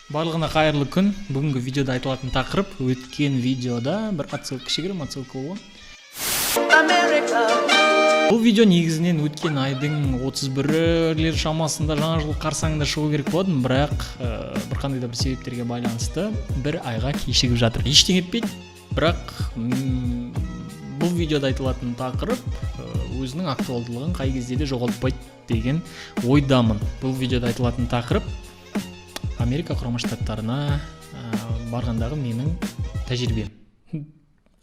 Барлығына қайырлы күн. Бүгінгі видеода айтылатын тақырып өткен видеода бір отсылка, кішігірім отсылка болған. Бұл видео негізінен өткен айдың 31-лер шамасында, жаңа жыл қарсаңында шығу керек болатын, бірақ бір қандай да бір себептерге байланысты бір айға кешігіп жатыр. Ештеңе етпейді, бірақ бұл видеода айтылатын тақырып өзінің актуалдылығын қай кезде де жоғалтпайды деген ойдамын. Бұл видеода айтылатын тақырып Америка Құрама Штаттарына барғандағы менің тәжірибем.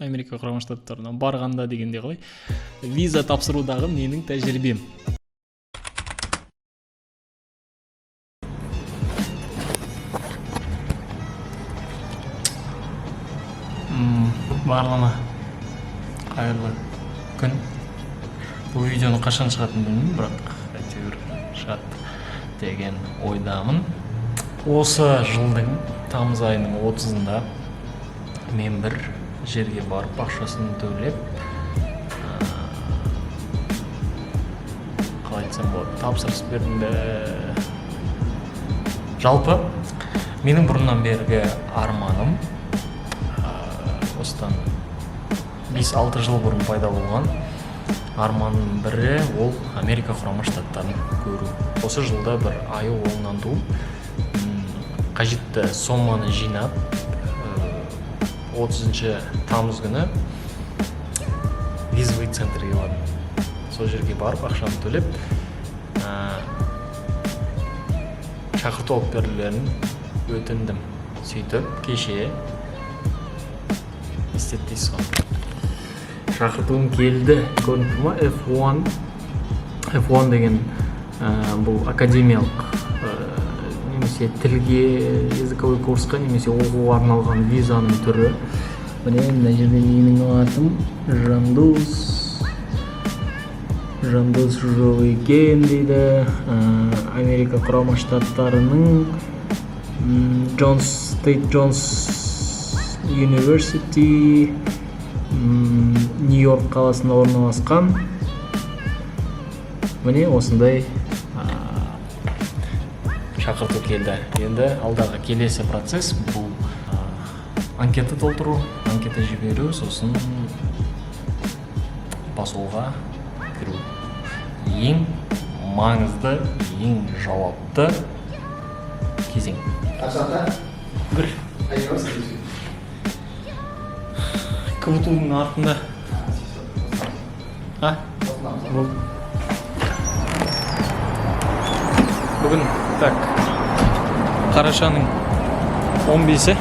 Америка Құрама Штаттарына барғанда дегенде қалай, виза тапсырудағы менің тәжірибем. Барлығына қайырлы күн. Бұл видеоның қашан шығатынын білмеймін, бірақ әйтеуір шығады деген ойдамын. Осы жылдың тамыз айының 30-ында мен бір жерге барып, ақшасын төлеп, қалай айтсам болады, тапсырыс бердім бе. Жалпы менің бұрыннан бергі арманым, осыдан 5-6 жыл бұрын пайда болған арманның бірі, ол Америка Құрама Штаттарын көру. Осы жылда бір айы оңынан туып, қажетті соманы жинап, 30 тамыз күні визовый центрге бардым. Сол жерге барып, ақшаны төлеп, шақырту алып берулерін өтіндім. Сөйтіп кеше не істеді дейсіз ғой, шақыртуым келді. Көрініп тұр ма? F1, F1 деген бұл академиялық немесе тілге, языковой курсқа немесе оқуға арналған визаның түрі. Міне, мына жерде менің атым Жандос, Жандос жоқ екен дейді. Америка Құрама Штаттарының Джонс Стейт, Джонс University, Нью Йорк қаласында орналасқан. Міне, осындай шақырту келді. Енді алдағы келесі процесс бұл анкета толтыру, анкета жіберу, сосын посолға кіру. Ең маңызды, ең жауапты кезең. Қашанда? Бір. Қайда барасың? КБТУ-ның артында. А, болды. Бүгін, так, қарашаның 15-і.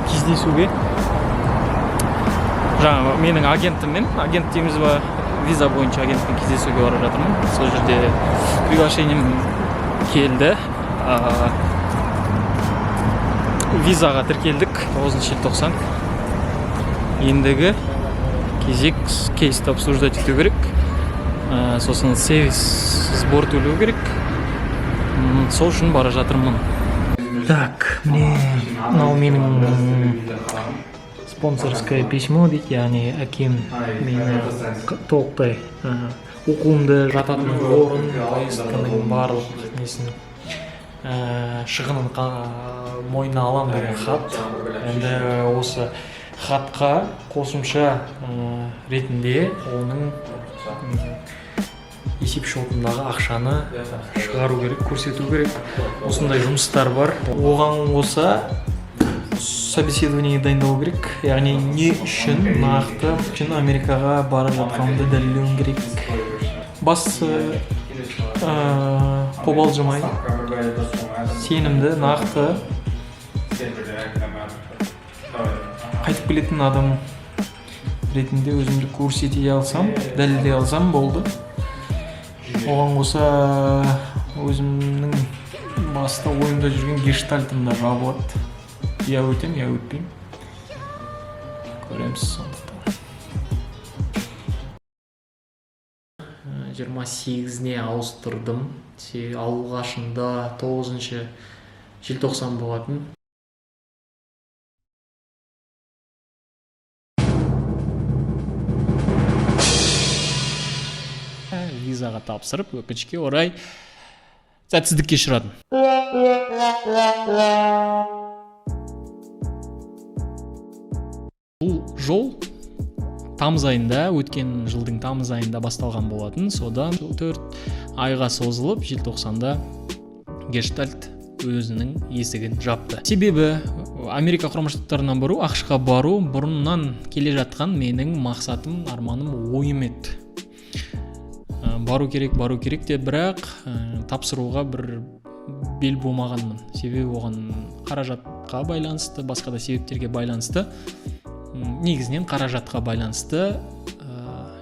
Кездесуге жаңа менің агентіммен, агент дейміз ба, виза бойынша агентпен кездесуге бара жатырмын. Сол жерде приглашением келді. Визаға тіркелдік 9 желтоқсан. Ендігі кезек кейсті обсуждать ету керек. Сосын сервис сбор төлеу керек. Сол үшін бара жатырмын. Так, міне, мынау менің спонсорское письмо дейді, яғни әкем мені толықтай оқуымды, жататын орын, поездканың барлық несін, шығынын мойнына аламын деген хат. Енді осы хатқа қосымша ретінде оның есеп шотындағы ақшаны шығару керек, көрсету керек. Осындай жұмыстар бар. Оған қоса собеседованиеге дайындалу керек, яғни не үшін, нақты үшін Америкаға бара жатқанымды дәлелдеуім керек. Бастысы, қобалжымай, сенімді, нақты қайтып келетін адам ретінде өзімді көрсете алсам, дәлелдей алсам болды. Оған қоса өзімнің баста ойымда жүрген гештальтым да жабылады. Я өтем, я өтпеймін, көреміз. Сондықтан 28-іне ауыстырдым. Алғашында 9 желтоқсан болатын. Визаға тапсырып, өкінішке орай, сәтсіздікке ұшырадым. Бұл жол тамыз айында, өткен жылдың тамыз айында басталған болатын. Содан 4 айға созылып, желтоқсанда Гештальт өзінің есігін жапты. Себебі Америка Құрама Штаттарына бару, АҚШ-қа бару бұрыннан келе жатқан менің мақсатым, арманым, ойым еді. Бару керек, бару керек деп, бірақ тапсыруға бір бел бумағанмын. Себебі оған қаражатқа байланысты, басқа да себептерге байланысты, негізінен қаражатқа байланысты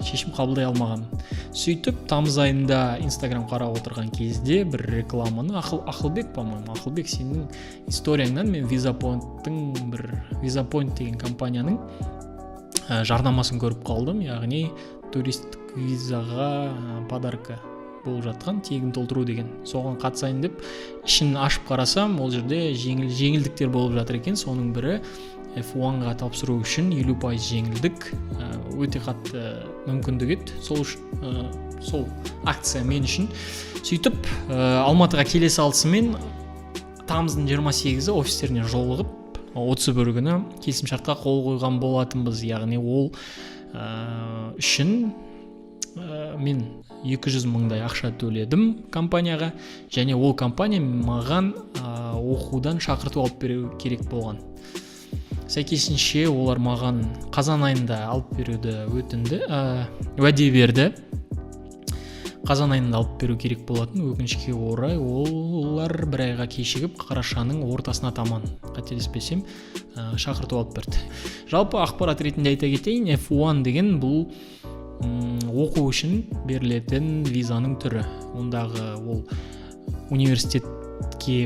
шешім қабылдай алмағанмын. Сөйтіп, тамыз айында Инстаграм қарап отырған кезде бір рекламаны, Ақылбек, по-моему, Ақылбек, сенің историяңнан мен Визапоинттың бір, Визапоинт деген компанияның жарнамасын көріп қалдым. Яғни туристік визаға подарка болып жатқан, тегін толтыру деген. Соған қатысайын деп ішін ашып қарасам, ол жерде жеңілдіктер болып жатыр екен. Соның бірі F1-ға тапсыру үшін 50% жеңілдік. Өте қатты мүмкіндік еді сол үшін, сол акция мен үшін. Сөйтіп, Алматыға келе салысымен, тамыздың 28-і офистеріне жолығып, 31 күні келісімшартқа қол қойған болатынбыз. Яғни ол үшін мен 200 мыңдай ақша төледім компанияға және ол компания маған оқудан шақырту алып беру керек болған. Сәйкесінше, олар маған қазан айында алып беруді өтінді, уәде берді. Қазан айында алып беру керек болатын. Өкінішке орай, олар бір айға кешігіп, қарашаның ортасына таман, қателеспесем, шақырту алып берді. Жалпы, ақпарат ретінде айта кетейін, F1 деген бұл оқу үшін берілетін визаның түрі. Ондағы ол университетке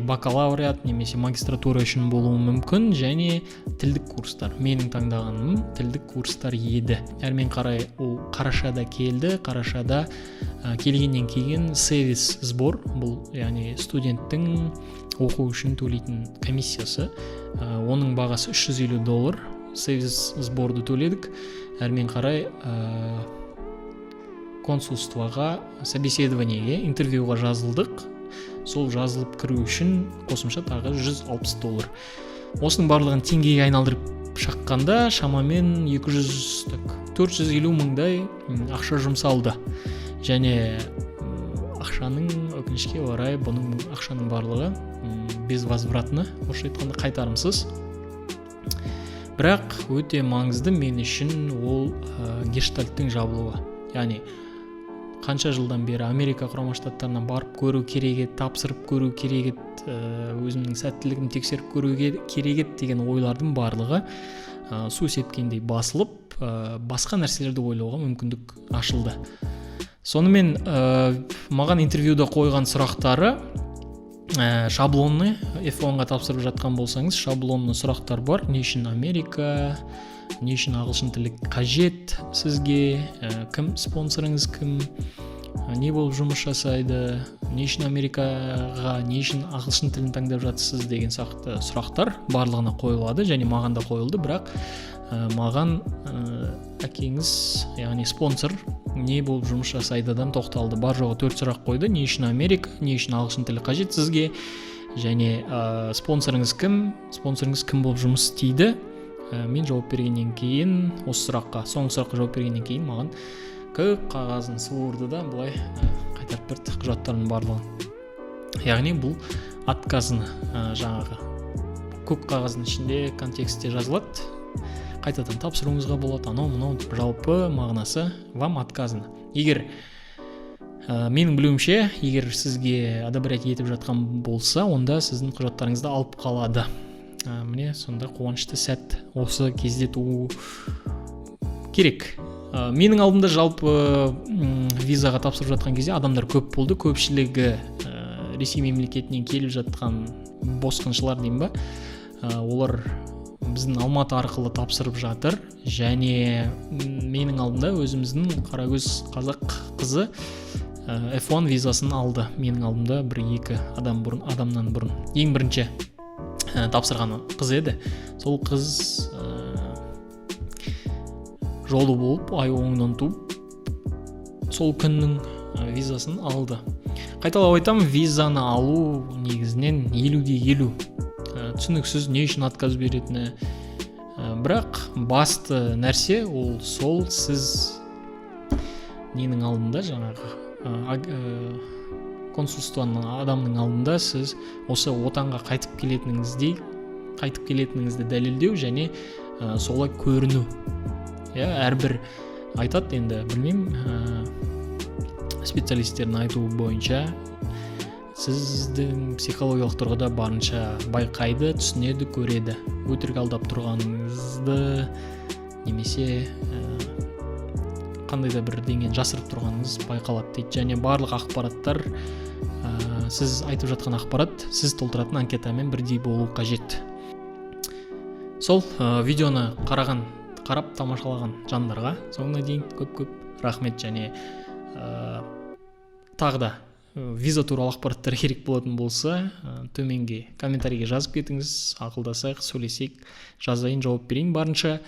бакалавриат немесе магистратура үшін болуы мүмкін және тілдік курстар. Менің таңдағаным тілдік курстар еді. Әрмен қарай ол қарашада келді. Қарашада келгеннен кейін SEVIS сбор, бұл яғни студенттің оқу үшін төлейтін комиссиясы, оның бағасы 350 доллар. SEVIS сборды төледік. Әрмен қарай консульствоға собеседованиеге, интервьюға жазылдық. Сол жазылып кіру үшін қосымша тағы 160 доллар. Осының барлығын теңгеге айналдырып шаққанда, шамамен 200, так, 450 мыңдай ақша жұмсалды. Және ақшаның, өкінішке орай, бұның ақшаның барлығы безвозвратно, орысша айтқанда, қайтарымсыз. Бірақ өте маңызды мен үшін ол Гештальттың жабылуы. Яғни қанша жылдан бері Америка Құрама Штаттарына барып көру керек еді, тапсырып көру керек еді, өзімнің сәттілігімді тексеріп көру керек еді деген ойлардың барлығы су сепкендей басылып, басқа нәрселерді ойлауға мүмкіндік ашылды. Сонымен, маған интервьюда қойған сұрақтары шаблонный. F1-ға тапсырып жатқан болсаңыз, шаблонный сұрақтар бар: не үшін Америка, не үшін ағылшын тілі қажет сізге, кім спонсорыңыз, кім, не болып жұмыс жасайды, не үшін Америкаға, не үшін ағылшын тілін таңдап жатырсыз деген сияқты сұрақтар барлығына қойылады және маған да қойылды. Бірақ маған әкеңіз, яғни спонсор не болып жұмыс жасайдыдан тоқталды. Бар жоғы төрт сұрақ қойды: не үшін Америка, не үшін ағылшын тілі қажет сізге және спонсорыңыз кім, спонсорыңыз кім болып жұмыс істейді. Мен жауап бергеннен кейін, осы сұраққа, соңғы сұраққа жауап бергеннен кейін, маған көк қағазын суырды да, былай қайтарып берді құжаттардың барлығын. Яғни бұл отказын, жаңағы көк қағаздың ішінде контекстте жазылады, қайтадан тапсыруыңызға болады, анау мынау деп. Жалпы мағынасы: вам отказано. Егер менің білуімше, егер сізге одобрять етіп жатқан болса, онда сіздің құжаттарыңызды алып қалады. Міне, сонда қуанышты сәт осы кезде туу керек. Менің алдымда жалпы визаға тапсырып жатқан кезде адамдар көп болды. Көпшілігі Ресей мемлекетінен келіп жатқан босқыншылар деймін ба, олар біздің Алматы арқылы тапсырып жатыр. Және менің алдымда өзіміздің қаракөз қазақ қызы F1 визасын алды. Менің алдымда бір екі адам бұрын, адамнан бұрын ең бірінші тапсырған қыз еді. Сол қыз жолы болып, ай оңынан туып, сол күннің визасын алды. Қайталап айтамын, визаны алу негізінен 50-ге 50. Түсініксіз, не үшін отказ беретіні. Бірақ басты нәрсе ол сол, сіз ненің алдында, жаңағы консульствоның адамның алдында сіз осы отанға қайтып келетініңіздей, қайтып келетініңізді дәлелдеу және солай көріну, иә. Әрбір айтады енді, білмеймін, специалистердің айтуы бойынша, сіздің психологиялық тұрғыда барынша байқайды, түсінеді, көреді өтірік алдап тұрғаныңызды немесе қандай да бір бірдеңені жасырып тұрғаныңыз байқалады дейді. Және барлық ақпараттар, сіз айтып жатқан ақпарат сіз толтыратын анкетамен бірдей болу қажет. Сол видеоны қараған, қарап тамашалаған жандарға соңына дейін көп көп рахмет. Және тағы да виза туралы ақпараттар керек болатын болса, төменге комментарийге жазып кетіңіз, ақылдасайық, сөйлесейік, жазайын, жауап берейін барынша.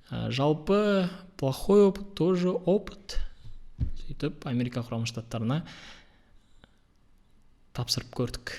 Жалпы, плохой опыт тоже опыт. Сөйтіп, Америка Құрама Штаттарына тапсырып көрдік.